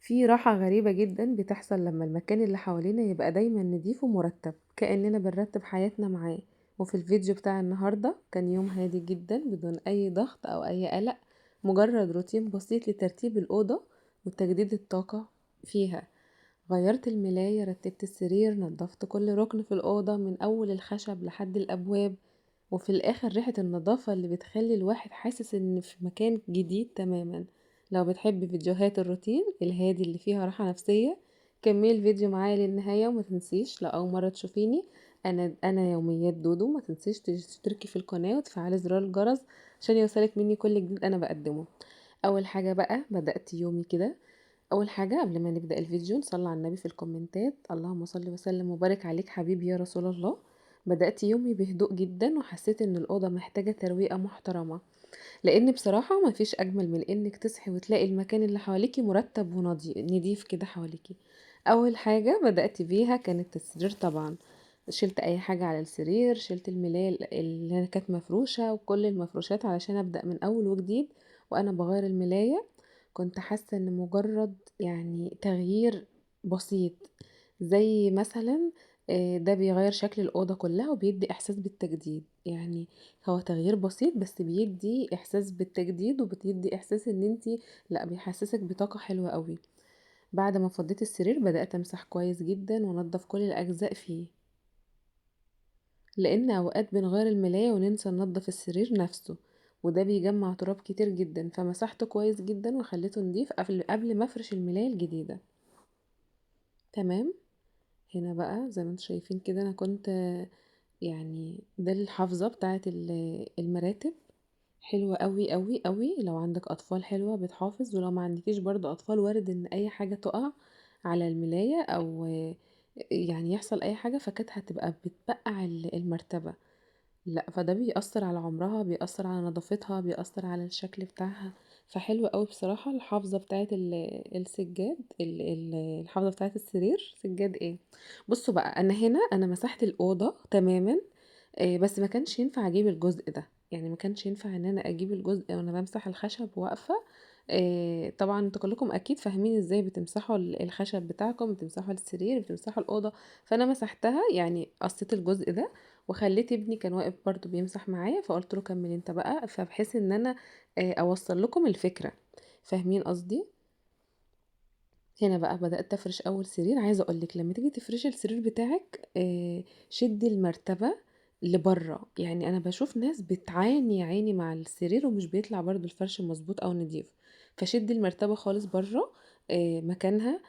في راحة غريبة جدا بتحصل لما المكان اللي حوالينا يبقى دايما نضيف ومرتب، كأننا بنرتب حياتنا معاه. وفي الفيديو بتاع النهاردة كان يوم هادي جدا بدون أي ضغط أو أي قلق، مجرد روتين بسيط لترتيب الأوضة وتجديد الطاقة فيها. غيرت الملاية، رتبت السرير، نظفت كل ركن في الأوضة من أول الخشب لحد الأبواب، وفي الآخر ريحة النظافة اللي بتخلي الواحد حاسس إن في مكان جديد تماما. لو بتحبي فيديوهات الروتين الهادي اللي فيها راحة نفسية كملي الفيديو معايا للنهاية، وما تنسيش لو أول مرة تشوفيني أنا يوميات دودو، ما تنسيش تشتركي في القناة وتفعلي زرار الجرس عشان يوصلك مني كل جديد أنا بقدمه. أول حاجة بقى بدأت يومي كده، أول حاجة قبل ما نبدأ الفيديو نصلي على النبي في الكومنتات، اللهم صل وسلم وبارك عليك حبيبي يا رسول الله. بدأت يومي بهدوء جدا، وحسيت إن الأوضة محتاجة ترويقة محترمة، لأن بصراحة ما فيش أجمل من إنك تصحي وتلاقي المكان اللي حواليكي مرتب ونضيف كده حواليكي. أول حاجة بدأت بيها كانت السرير، طبعا شلت أي حاجة على السرير، شلت الملاية اللي كانت مفروشة وكل المفروشات علشان أبدأ من أول وجديد. وأنا بغير الملاية كنت حاسة إن مجرد تغيير بسيط زي مثلا ده بيغير شكل الأوضة كلها وبيدي إحساس بالتجديد. هو تغيير بسيط بس بيدي إحساس بالتجديد، وبتدي إحساس إن انتي لأ، بيحسسك بطاقة حلوة قوي. بعد ما فضيت السرير بدأت أمسح كويس جدا وأنضف كل الأجزاء فيه، لأن أوقات بنغير الملاية وننسى ننضف السرير نفسه، وده بيجمع تراب كتير جدا، فمسحته كويس جدا وخليته نضيف قبل ما افرش الملاية الجديدة. تمام. هنا بقى زي ما انتم شايفين كده انا كنت ده الحافظة بتاعت المراتب، حلوة قوي قوي قوي. لو عندك اطفال حلوة بتحافظ، ولو ما عندكيش برضو اطفال وارد ان اي حاجة تقع على الملاية او يحصل اي حاجة، فكانت هتبقى بتبقع المرتبة، لا فده بيأثر على عمرها، بيأثر على نظافتها، بيأثر على الشكل بتاعها. فحلو قوي بصراحة الحافظة بتاعت السجاد، الحافظة بتاعت السرير، سجاد ايه. بصوا بقى انا هنا مسحت الأوضة تماما، بس ما كانش ينفع اجيب الجزء ده، ما كانش ينفع ان انا اجيب الجزء وانا بمسح الخشب واقفة. طبعا انتوا كلكم اكيد فاهمين ازاي بتمسحوا الخشب بتاعكم، بتمسحوا السرير، بتمسحوا الأوضة. فانا مسحتها، قصيت الجزء ده وخليت ابني كان واقف برضو بيمسح معايا، فقلت له كمل انت بقى، فبحيث ان انا اوصل لكم الفكرة، فاهمين قصدي. هنا بقى بدأت افرش اول سرير. عايزة اقولك لما تيجي تفرشي السرير بتاعك، شدي المرتبة لبره. انا بشوف ناس بتعاني يا عيني مع السرير ومش بيطلع برضو الفرش مظبوط او نضيف، فشدي المرتبة خالص بره، مكانها،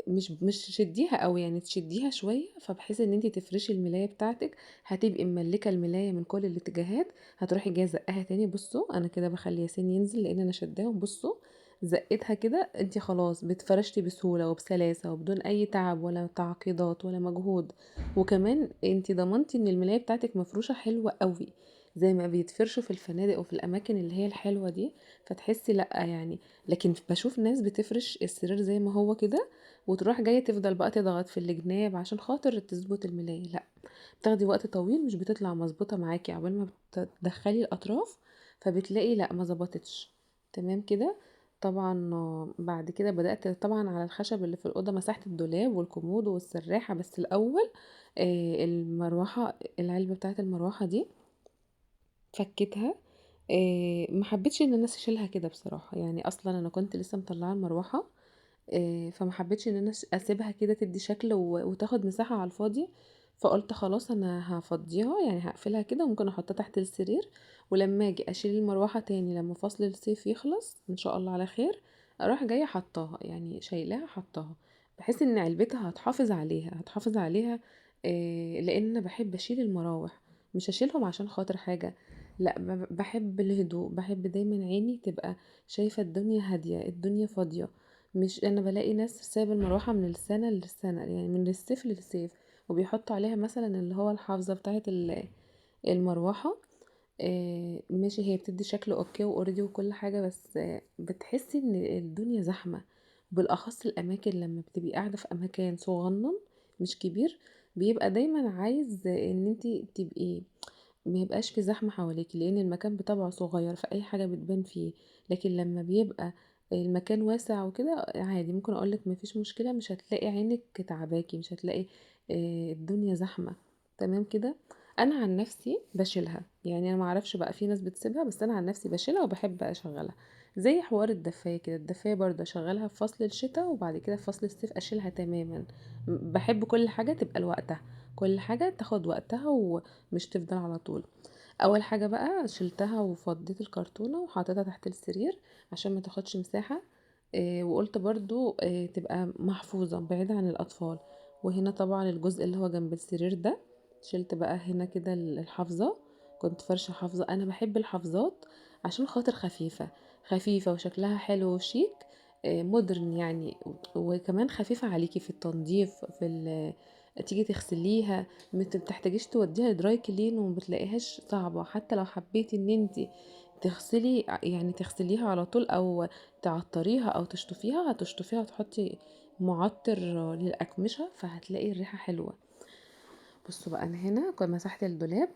مش تشديها قوي، تشديها شوية، فبحيث ان انتي تفرشي الملاية بتاعتك هتبقي مملكة الملاية من كل الاتجاهات. هتروحي جاية زقها تاني. بصوا انا كده بخلي ياسين ينزل لان انا شداهم. بصوا زقتها كده، انتي خلاص بتفرشتي بسهولة وبسلاسة وبدون اي تعب ولا تعقيدات ولا مجهود، وكمان انتي ضمنتي ان الملاية بتاعتك مفروشة حلوة قوي زي ما بيتفرشوا في الفنادق وفي الاماكن اللي هي الحلوة دي، فتحسي لا يعني. لكن بشوف ناس بتفرش السرير زي ما هو كده وتروح جاية تفضل بقى تضغط في الجناب عشان خاطر تظبط الملاية، لا بتاخدي وقت طويل مش بتطلع مظبوطة معاكي عقبال ما بتدخلي الاطراف، فبتلاقي لا ما ظبطتش. تمام كده. طبعا بعد كده بدأت طبعا على الخشب اللي في الأوضة، مسحت الدولاب والكومود والسراحة. بس الأول، المروحة، العلبة بتاعت المروحة دي فكتها، ما حبيتش ان انا اشيلها كده بصراحة، اصلا انا كنت لسه مطلعة المروحة، فما حبيتش ان انا اسيبها كده تدي شكل وتاخد مساحة على الفاضي، فقلت خلاص انا هفضيها، هقفلها كده وممكن احطها تحت السرير، ولما اجي اشيل المروحة تاني لما فصل الصيف يخلص ان شاء الله على خير اروح جاية حطاها، شايلاها حطاها، بحيث ان علبتها هتحافظ عليها، هتحافظ عليها، لان انا بحب اشيل المراوح، مش هشيلهم عشان خاطر حاجة، لا بحب الهدوء، بحب دايما عيني تبقى شايفة الدنيا هادية، الدنيا فاضية. مش انا بلاقي ناس سايبة المروحة من السنة للسنة، يعني من الصيف للصيف، وبيحطوا عليها مثلا اللي هو الحافظة بتاعت المروحة، ماشي هي بتدي شكل okay و already وكل حاجة، بس بتحسي ان الدنيا زحمة، بالاخص الاماكن لما بتبقي قاعدة في اماكن صغنن مش كبير، بيبقى دايما عايز ان انتي تبقي ما يبقاش في زحمة حواليكي، لان المكان بطبعه صغير فاي حاجة بتبان فيه. لكن لما بيبقى المكان واسع وكده عادي، ممكن اقولك مفيش مشكلة، مش هتلاقي عينك تعباكي، مش هتلاقي الدنيا زحمة. تمام كده. انا عن نفسي بشيلها، يعني انا معرفش بقى في ناس بتسيبها، بس انا عن نفسي بشيلها وبحب اشغلها. زي حوار الدفاية كده، الدفاية برضه اشغلها في فصل الشتاء وبعد كده في فصل الصيف اشيلها تماما. بحب كل حاجة تبقى لوقتها، كل حاجة تاخد وقتها ومش تفضل على طول. اول حاجة بقى شلتها وفضيت الكرتونة وحطيتها تحت السرير عشان ما تاخدش مساحة، وقلت برضو تبقى محفوظة بعيدة عن الاطفال. وهنا طبعا الجزء اللي هو جنب السرير ده شلت بقى هنا كده الحافظة، كنت فرشة حافظة. انا بحب الحافظات عشان خاطر خفيفة، خفيفة وشكلها حلو وشيك، مودرن يعني، وكمان خفيفة عليكي في التنظيف، في تيجي تغسليها ما بتحتاجيش توديها dry clean وما بتلاقيهاش صعبة. حتى لو حبيتي ان انتي تغسلي، يعني تغسليها على طول او تعطريها او تشطفيها، هتشطفيها وتحطي معطر للأقمشة فهتلاقي الريحة حلوة. بصوا بقى انا هنا كنت مسحت الدولاب.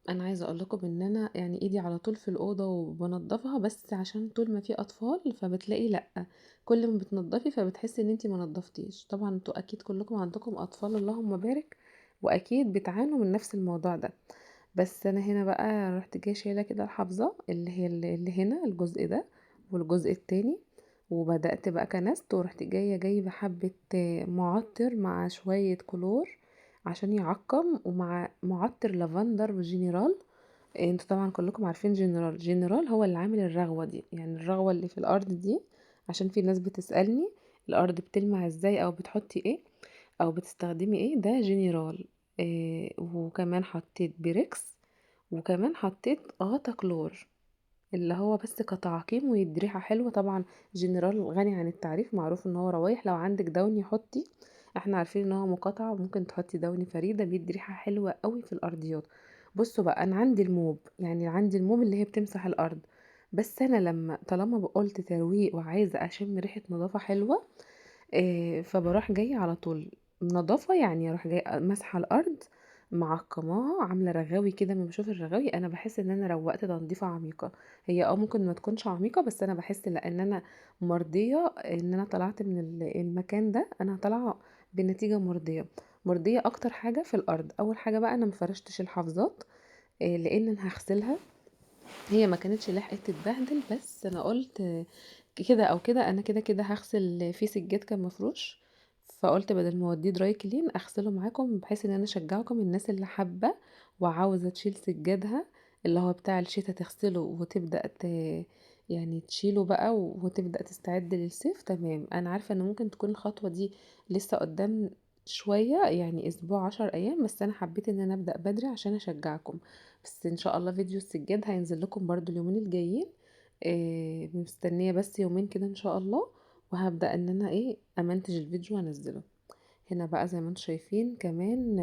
انا عايزه اقول لكم ان انا ايدي على طول في الاوضة وبنضفها، بس عشان طول ما في اطفال فبتلاقي لا، كل ما بتنضفي فبتحسي ان انتي ما نضفتيش. طبعا انتوا اكيد كلكم عندكم اطفال اللهم بارك، واكيد بتعانوا من نفس الموضوع ده. بس انا هنا بقى رحت جاية شايله كده الحافظة اللي هي اللي هنا الجزء ده والجزء التاني، وبدات بقى كنست، ورحت جاية جايبه حبه معطر مع شوية كلور عشان يعقم، ومع معطر لافندر وجنرال. انتوا طبعا كلكم عارفين جنرال، جنرال هو اللي عامل الرغوه دي، يعني الرغوه اللي في الارض دي، عشان في ناس بتسالني الارض بتلمع ازاي او بتحطي ايه او بتستخدمي ايه، ده جنرال. وكمان حطيت بيركس، وكمان حطيت غطا كلور اللي هو بس كتعقيم ويدي ريحه حلوة. طبعا جنرال غني عن التعريف، معروف ان هو روايح، لو عندك داوني حطي، احنا عارفين ان هو مقاطعه، ممكن تحطي داوني فريدة، بيدي ريحه حلوة قوي في الارضيات. بصوا بقى انا عندي ال mop، يعني عندي ال mop اللي هي بتمسح الارض، بس انا لما طالما قلت ترويق وعايزه اشم ريحه نظافة حلوة، فبروح جاية على طول نظافة، يعني اروح جاية ماسحه الارض معقماها، عامله رغاوي كده. ما بشوف الرغاوي انا بحس ان انا روقت تنظيفه عميقة، هي ممكن ما تكونش عميقة، بس انا بحس لان انا مرضية ان انا طلعت من المكان ده، انا طالعه بنتيجة مرضية، مرضية اكتر حاجة في الارض. اول حاجة بقى انا ما فرشتش الحافظات، لان انا هغسلها، هي ما كانتش لحقت تتبهدل، بس انا قلت كده او كده انا كده كده هغسل في سجاد كان مفروش، فقلت بدل ما اوديه dry clean اغسله معاكم، بحيث ان انا اشجعكم الناس اللي حابة وعاوزه تشيل سجادها اللي هو بتاع الشتا تغسله وتبدا تشيله بقى وتبدا تستعد للصيف. تمام، انا عارفه ان ممكن تكون الخطوة دي لسه قدام شوية، يعني اسبوع 10 ايام، بس انا حبيت ان انا ابدا بدري عشان اشجعكم. بس ان شاء الله فيديو السجاد هينزل لكم برضو اليومين الجايين، مستنيه بس يومين كده ان شاء الله، وهبدا ان انا امنتج الفيديو وانزله. هنا بقى زي ما انتم شايفين كمان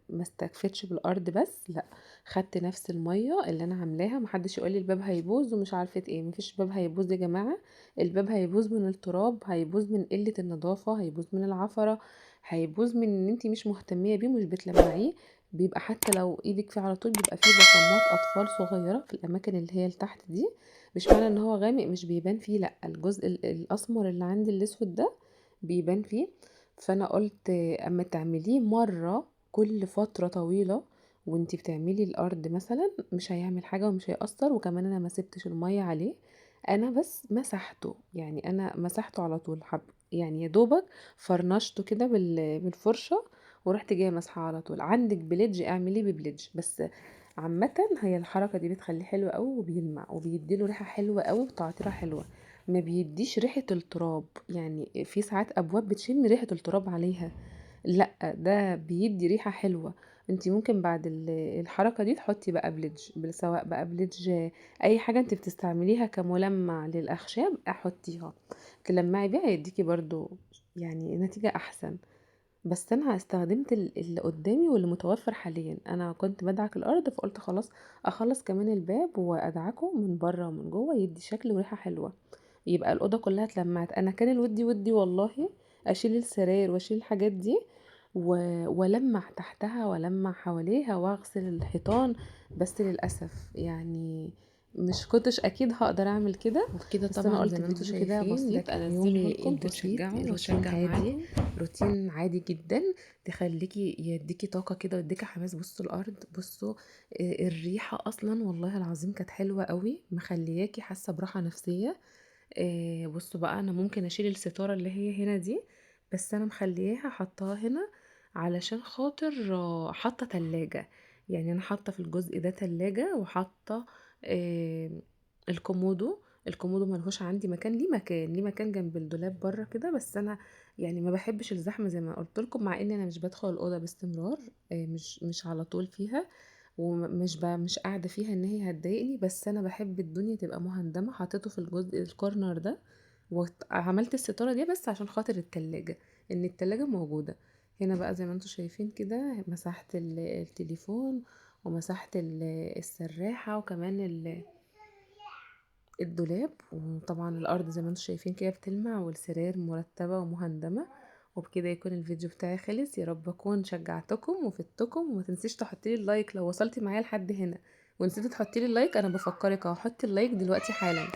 ما استكفتش بالارض بس، لا خدت نفس المية اللي انا عاملاها. محدش يقول لي الباب هيبوظ ومش عارفه ايه، مفيش باب هيبوظ يا جماعة. الباب هيبوظ من التراب، هيبوظ من قلة النظافة، هيبوظ من العفره، هيبوظ من ان انتي مش مهتميه بيه، مش بتلمعيه، بيبقى حتى لو ايدك فيه على طول بيبقى فيه بصمات اطفال صغيرة في الاماكن اللي هي لتحت دي. مش معنى ان هو غامق مش بيبان فيه، لا الجزء الاسمر اللي عندي الاسود ده بيبان فيه. فانا قلت اما تعمليه مرة كل فترة طويلة وانتي بتعملي الارض مثلا مش هيعمل حاجة ومش هيأثر. وكمان انا ما سبتش المية عليه، انا بس مسحته، يعني انا مسحته على طول حب، يعني يا دوبك فرنشته كده بالفرشه ورحت جاية مسحه على طول. عندك بليدج اعمليه ببليدج، بس عامة هي الحركة دي بتخليه حلو قوي وبيلمع وبيديله ريحه حلوة قوي وتعطيره حلوة، ما بيديش ريحه التراب. يعني في ساعات ابواب بتشم ريحه التراب عليها، لا ده بيدي ريحه حلوة. انتي ممكن بعد الحركة دي تحطي بقى بليدج، سواء بقى بليدج اي حاجة انتي بتستعمليها كملمع للاخشاب احطيها تلمعي بيها، يديكي برضو نتيجة احسن. بس انا استخدمت اللي قدامي واللي متوفر حاليا. انا كنت بدعك الارض فقلت خلاص اخلص كمان الباب وادعكه من بره ومن جوه يدي شكل وريحه حلوة، يبقى الاوضة كلها اتلمعت. انا كان الودي ودي والله اشيل السراير واشيل الحاجات دي ولمع تحتها ولمع حواليها واغسل الحيطان، بس للاسف مش كنتش اكيد هقدر اعمل كده. وبكده بس انا طبعا زي قلت ما انتم فيديو كده شايفين ده بسيط كان انزله يومي لكم البسيط، تتشجعوا روتين واشجع هادي، معاكم. روتين عادي جدا تخليكي يديكي طاقة كده ويديكي حماس. بصوا الارض، بصوا الريحة اصلا والله العظيم كانت حلوة قوي، مخلياكي حاسه براحة نفسية. بصوا بقى انا ممكن اشيل الستارة اللي هي هنا دي، بس انا مخلياها حطاها هنا علشان خاطر حاطه تلاجة. يعني انا حاطه في الجزء ده تلاجة، وحاطه الكومودو. الكومودو ملهوش عندي مكان، ليه مكان جنب الدولاب بره كده، بس انا يعني ما بحبش الزحمة زي ما قلت لكم، مع ان انا مش بدخل الاوضة باستمرار، مش على طول فيها، ومش مش قاعدة فيها ان هي هتضايقني، بس انا بحب الدنيا تبقى مهندمه. حطيته في الجزء الكورنر ده، وعملت الستارة دي بس عشان خاطر التلاجة، ان التلاجة موجودة هنا بقى زي ما انتم شايفين كده. مسحت التليفون، ومسحت السراحه، وكمان الدولاب، وطبعا الارض زي ما انتم شايفين كده بتلمع، والسراير مرتبه ومهندمه. وبكده يكون الفيديو بتاعي خلص. يا رب اكون شجعتكم وفدتكم، وما تنسيش تحطي لي ال like لو وصلتي معايا لحد هنا ونسيتي تحطي لي ال like، انا بفكرك اهو، حطي ال like دلوقتي حالا.